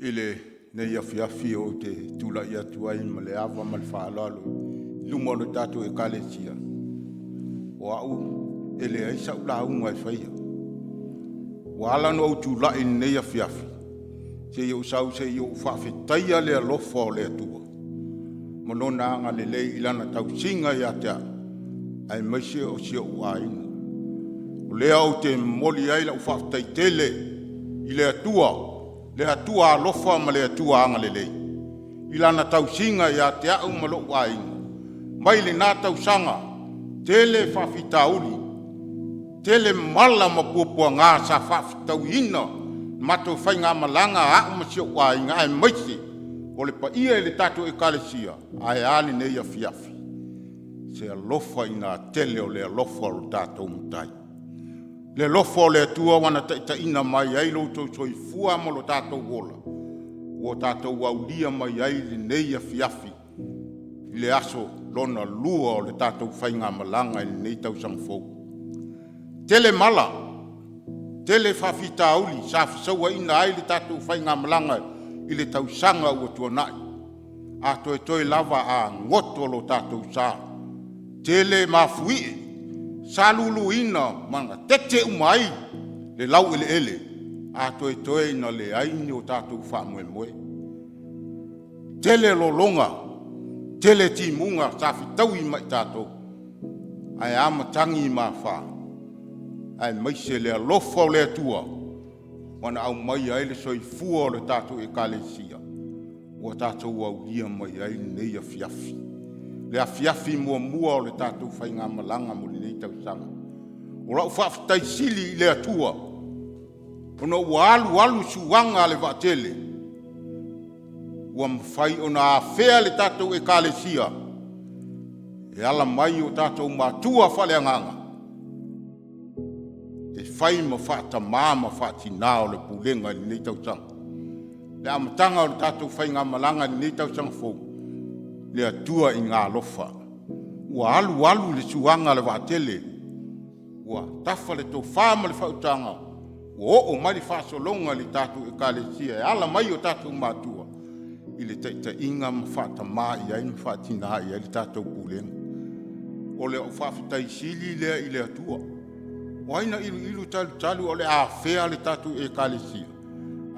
I lenei afiafi ou te tulai atu ai ma le ava ma le faaaloalo i luma o le tatou Ekalesia, o au e leai sau lauga e faia. Ua ala ona ou tulai i lenei afiafi, se i ou sau se i ou faafetaia le alofa o le Atua ma Lona agalelei i Lana tausiga ia te au aemaise o si ou aiga. O lea ou te momoli ai lau faafetai tele i le Atua, le Atua alofa ma le Atua agalelei i Lana tausiga ia te au ma lou aiga mai lena tausaga. Tele faafitauli, tele mala ma puapuaga sa faafetauiina le matou faigamalaga a au ma si ou aiga aemaise o le paia i le tatou Ekalesia. Ae a lenei afiafi? Se alofa ina tele o le alofa o le tatou Matai, le alofa o le Atua ua na taitaiina mai ai lo outou soifua ma lo tatou ola ua tatou aulia mai ai lenei afiafi i le aso lona lua o le tatou faigamalaga i lenei tausaga fou. Tele mala, tele faafitauli sa fesauaina ai le tatou faigamalaga i le tausaga ua tuanai. A toetoe lava a goto lo tatou sa. Tele mafuie sa luluina ma gatete uma ai le laueleele, a toetoe ina leai ni o tatou faamoemoe. Tele lologa, tele timuga sa fetaui ma i tatou, ae a matagi ma afa aemaise le alofa o le Atua ua na aumaia ai le soifua o le tatou Ekalesia ua tatou aulia mai ai lenei afiafi, le afiafi muamua o le tatou faigamalaga mo lenei tausaga. O lau faafetai sili i le Atua ona ua alu alu suaga a le vaatele ua mafai ona afea le tatou Ekalesia e ala mai i o tatou matua faaleagaga e fai ma faatama ma faatina o le pulega i lenei tausaga. Le amataga o le tatou faigamalaga i lenei tausaga fou, le Atua ina alofa, ua alu alu le suaga a le vaatele ua tafa le tofa ma le faautaga ua oo mai le faasologa i le tatou Ekalesia e ala mai i o tatou matua i le taitaiga ma faatama i ai ma faatina i ai le tatou pulega. O lau faafetai sili lea i le Atua. O ai na iluilu talutalu o le a afea le tatou Ekalesia,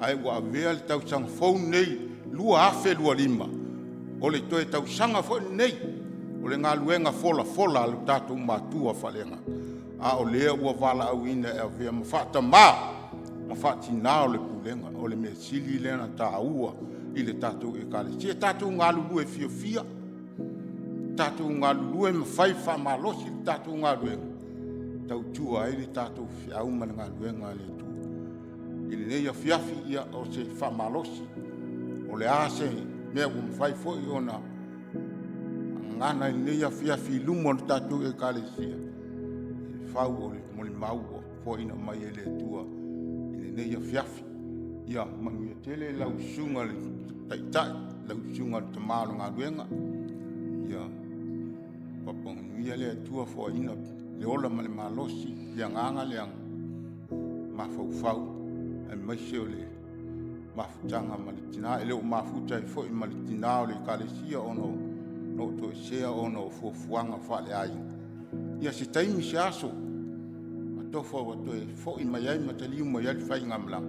ae ua avea le tausaga fou lenei 2025, o le toe tausaga foi lenei o le galuega folafola a lo tatou Matua faaleagaga, a o lea ua valaauina e avea ma faatama ma faatina o le pulega. O le mea sili lea ona taua i le tatou Ekalesia. Tatou galulue fiafia, tatou galulue ma fai faamalosi le tatou galuega e tautua ai le tatou feau ma le galuega a le Atua. I lenei afiafi, ia o se faamalosi, o le a se mea ua mafai foi ona gagana i lenei afiafi i luma o le tatou Ekalesia, e fau o le molimau ua foaina mai e le Atua i lenei afiafi. Ia manuia tele lau Susuga i le Taitai, lau Susuga i le Tama o le galuega, ia faamanuia le Atua, foaina le ola ma le malosi i le agaga le mafaufau aemaise o le mafutaga ma le tina. E le o mafuta ai foi ma le tina o le Ekalesia ona na ou toesea ona o fuafuaga faaleaiga. Ia se taimi se aso atofa ua toe foi mai ai ma taliu mai ai le faigamalaga,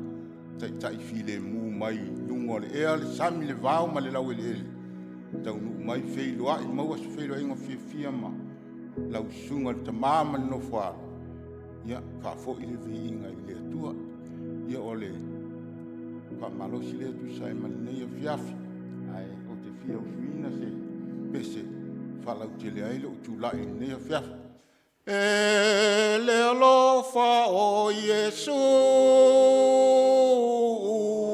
taitai filemu mai luga o le ea, le sami, le vao ma le laueleele, taunuu mai, feiloai, maua se feiloaiga fiafia ma lau susuga i le Tama ma le nofo a alo, ia faafoi le viiga i le Atua. Ia o le faamalosi lea e tusa ai ma lenei afiafi, ae ou te fia usuina se pese e faalautele ai lou tulai i lenei afiafi. E le alofa o Iesu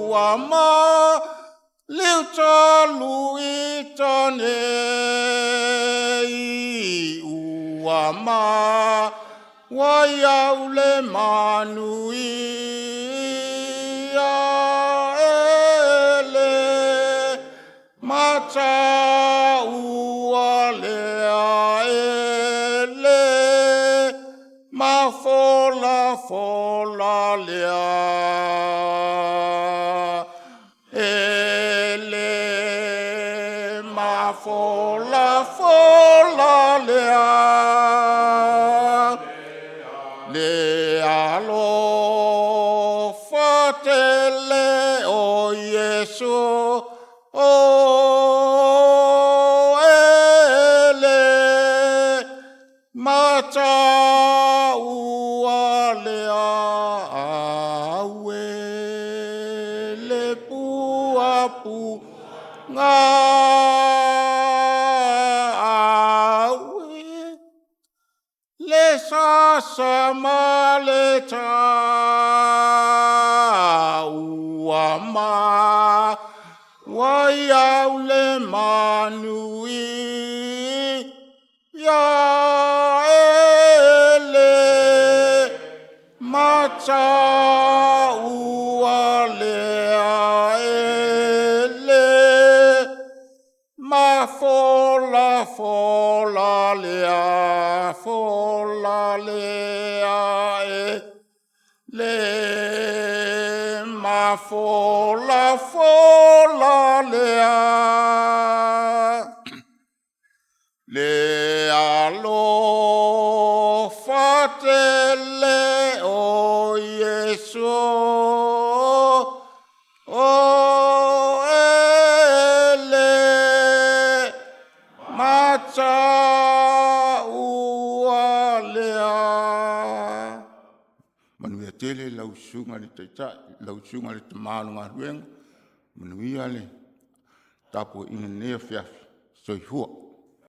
ua maliu talu i tane, ua maua ai au le manuia e le mataua lea e le mafolafola lea. Iesu o e le mataua lea au e le puapuaga au e le sasa ma le tauama ua i au le manuia e le mataua lea e le mafolafola lea fola lea e le mafolafola lea. Le alofa tele o Iesu o e le mataua lea. Manuia tele lau Susuga i le Taitai, lau Susuga i le Tama o le galuega, manuia le tapuaiga i lenei afiafi. Soifua.